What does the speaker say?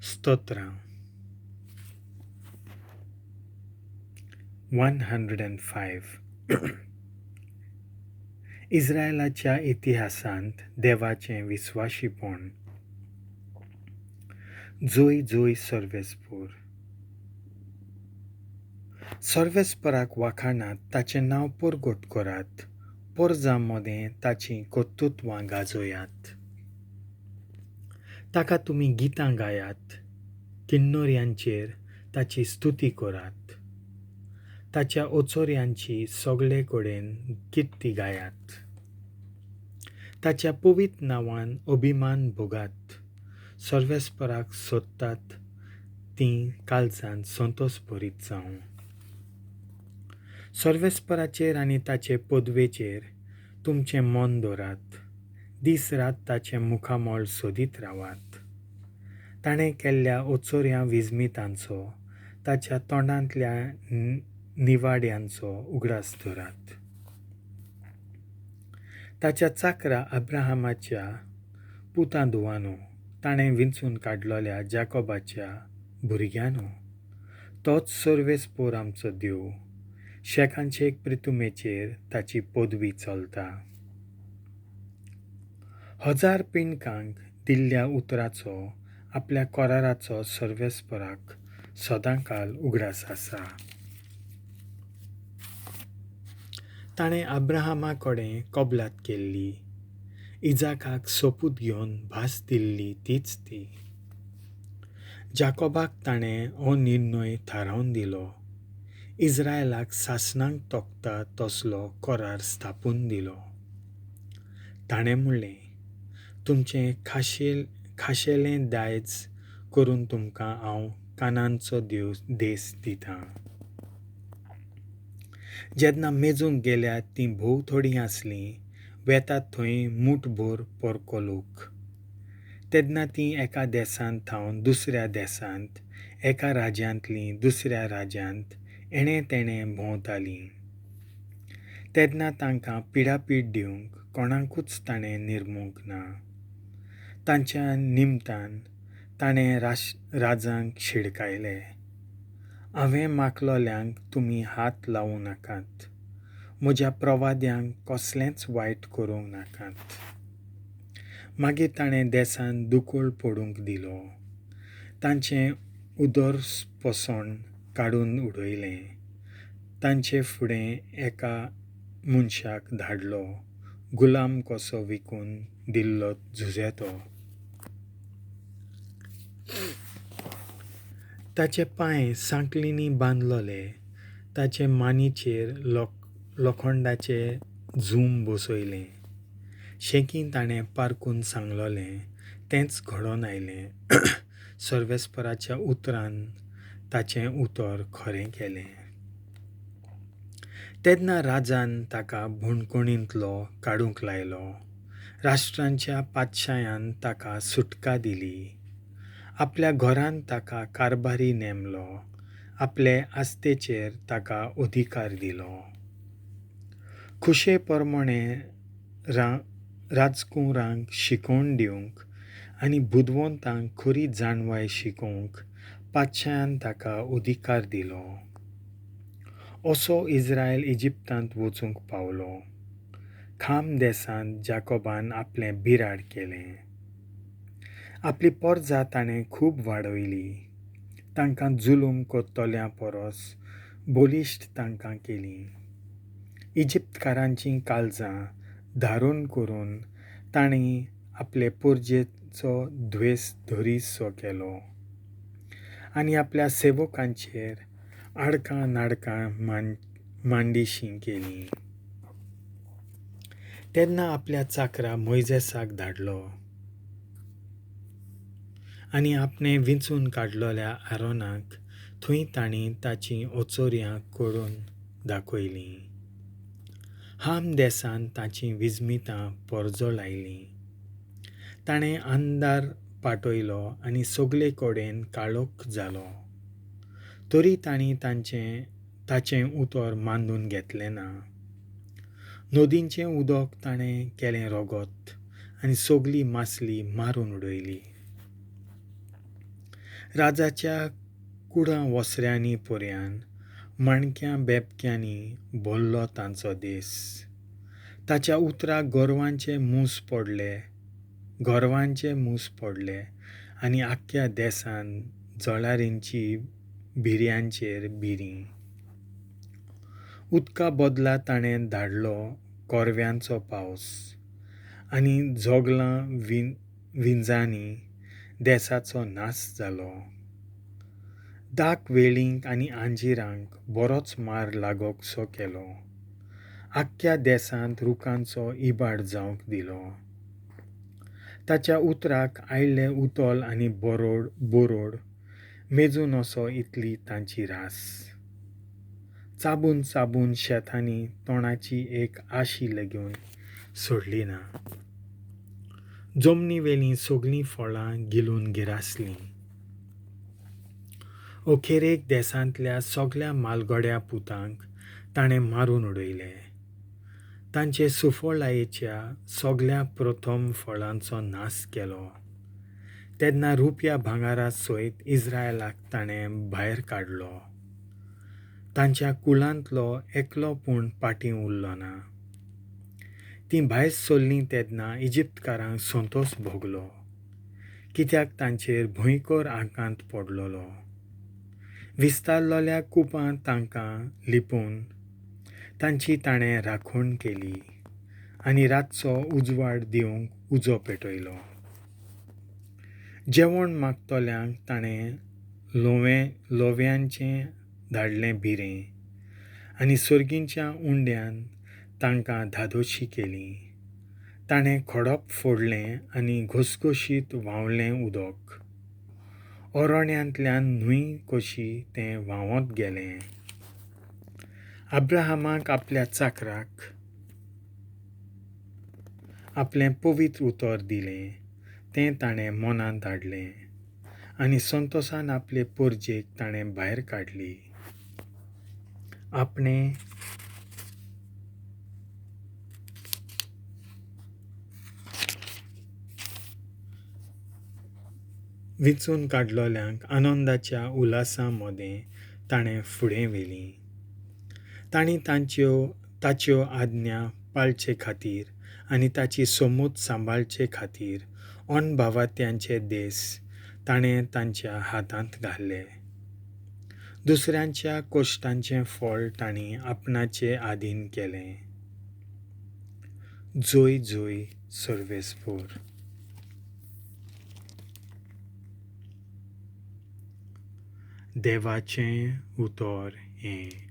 स्तोत्रां. 105. इस्रायलाच्या इतिहासांत देवाचें विस्वाशीपण. जोय जोय सर्वेस्पोर. सर्वेस्पराक वाखाणात, ताचें नांव परगट करात, पोरजां मदें ताचीं कर्तुत्वां गाजयात. ताका तुमी गितां गायात, किन्नोऱ्यांचेर ताची स्तुती करात, ताच्या ओचोऱ्यांची सगळे कडेन किर्ती गायात. ताच्या पवित्र नांवान अभिमान भोगात, सर्वेस्पराक सोदतात तीं काळजान संतोस भरीत जावं. सर्वेस्पराचेर आनी ताचे पदवेचेर तुमचें मन दवरात, दीस रात ताचें मुखामळ सोदीत रावात. ताणें केल्ल्या ओचोऱ्या विजमितांचो, ताच्या तोंडांतल्या निवाड्यांचो उगडास धरात. ताच्या चाकरा अब्राहमाच्या पुतां धुवानो, ताणें विंचून काडलोल्या जाकोबाच्या भुरग्यांनो, तोच सर्वेस्पोर आमचो देव, शेकानशेक प्रितुमेचेर ताची पदवी चलता. 1000 पिंडकांक दिल्ल्या उतराचो, आपल्या कराराचो सर्वेस्पराक सदांकाल उगडास आसा. ताणें अब्राहमा कडेन कबलात केल्ली, इजाकाक सोपूत घेवन भास दिल्ली तीच ती. जाकोबाक ताणें हो निर्णय थारावन दिलो, इस्रायलाक सासणाक तोखता तसलो करार स्थापून दिलो. ताणें म्हणलें, तुमचें खाशेलें दायज करून तुमकां हांव कानांचो देस दितां. जेन्ना मेजूंक गेल्यार तीं भोव थोडीं आसलीं, वेतात थंय मूठभर परको लोक. तेन्ना तीं एका देसांत थावन दुसऱ्या देसांत, एका राज्यांतलीं दुसऱ्या राज्यांत एणें तेणें भोंवतालीं. तेन्ना तांकां पिडापीड दिवंक कोणाकूच ताणें निर्मूंक ना. तांच्या निमतान ताणें राजांक शिडकायले, हांवें माखलोल्यांक तुमी हात लावूं नाकात, म्हज्या प्रवाद्यांक कसलेंच वायट करूंक नाकात. मागीर ताणें देसान दुकळ पडूंक दिलो, तांचें उदरपोसण काडून उडयलें, तांचे फुडें एका मनशाक धाडलो, गुलाम कसो विकून दिल्लो झुजेतो. ताचे पांय सांकळींनी बांदलोले, ताचे मानीचेर लोखंडाचे झूम बसयलें. शेकीं ताणें पारकून सांगलोलें तेंच घडोवन आयलें. सर्वेस्पराच्या उतरान ताचें उतर खरें केलें. तेन्ना राजान ताका भोणकोणींतलो काडूंक लायलो, राष्ट्रांच्या पातशायान ताका सुटका दिली, आपल्या घरांत ताका कारभारी नेमलो, आपले आस्तेचेर ताका अधिकार दिलो. खुशे परमणे राजकुंवरांक शिकोवन दिवंक आनी बुदवंतांक खरी जाणवाय शिकोवंक पातशायान ताका अधिकार दिलो. असो इस्रायल इजिप्तांत वचूंक पावलो. खाम देसांत जाकोबान आपलें बिराड केलें. आपली पोरजा ताणें खूब वाडयली, तांकां जुलूम करतल्या परस बलिश्ट तांकां केलीं. इजिप्तकारांचीं काळजां धारून करून तांणी आपले पोरजेचो द्वेस धरीसो केलो आनी आपल्या सेवकांचेर आडकां नाडकां मांडीशीं केलीं. तेन्ना आपल्या चाकरा मोयजेसाक धाडलो आनी आपणें विंचून काडलोल्या आरोनाक थंय तांणी ताचीं ओचोऱ्यां करून दाखयलीं. हाम देसान ताचीं विजमितां परजळायलीं. ताणें अंधार पाटयलो आनी सगळे कडेन काळोख जालो, तरी तांणी ताचें उतर मानून घेतलें ना. नदींचें उदक ताणें केलें रगत आनी सगली मासली मारून उडयली. राजाच्या कुडां वसऱ्यांनी पर्यान माणक्यां बेबक्यांनी भरलो तांचो देस. ताच्या उतराक गोरवांचे मूस पडले, गोरवांचे मूस पडले आनी आख्ख्या देसान जळारींची भिऱ्यांचेर भिरीं. उदका बदला ताणें धाडलो korव्यांचो पावस आनी जोगलां विंजांनी देसाचो नाश जालो. दाक वेळींक आनी आंजिरांक बरोच मार लागोकसो केलो. आख्ख्या देसांत रुखांचो इबाड जावंक दिलो. ताच्या उतराक आयिल्लें उतोल आनी बोरोड मेजून असो इतली तांची रास. चाबून चाबून शेतांनी तोंडाची एक आशी लेगून सोडली ना. जमनीवेलीं सगळीं फळां गिलून गिरासलीं. अखेरेक देसांतल्या सगळ्या मालगड्या पुतांक ताणें मारून उडयले. तांचे सुफळायेच्या सगळ्या प्रथम फळांचो नाश केलो. तेन्ना रुपया भांगरा सयत इस्रायलाक ताणें भायर काडलो. तांच्या कुळांतलो एकलो पूण फाटीं उरलो ना. तीं भायर सरलीं तेन्ना इजिप्तकारांक संतोश भोगलो, कित्याक तांचेर भंयकर आकांत पडलेलो. विस्तारलेल्या कुपां तांकां लिपोवन तांची ताणें राखण केली आनी रातचो उजवाड दिवंक उजो पेटयलो. जेवण मागतल्यांक ताणें लोव्यांचें धाडलें भिरें आनी सर्गींच्या उंड्यान तांकां धादोशी केली. ताणें खडप फोडलें आनी घसघशीत व्हांवलें उदक. अरण्यांतल्यान न्हंय कशी तें व्हांवत गेलें. अब्राहमाक आपल्या चाकराक आपलें पवित्र उतर दिलें, तें ताणें मनांत हाडलें आनी संतोसान आपले परजेक ताणें भायर काडली. आपणें विंचून काडलोल्यांक आनंदाच्या उल्हासा मदें ताणें फुडें व्हेलीं. तांणी ताच्यो आज्ञा पाळचे खातीर आनी ताची सोमूत सांबाळचे खातीर अनभावात्यांचे देस ताणें तांच्या हातांत घाले. दुसऱ्यांच्या कश्टांचें फळ तांणी आपणाचे आधीन केलें. जोय जोय सर्वेस्पोर. देवाचें उतर हें.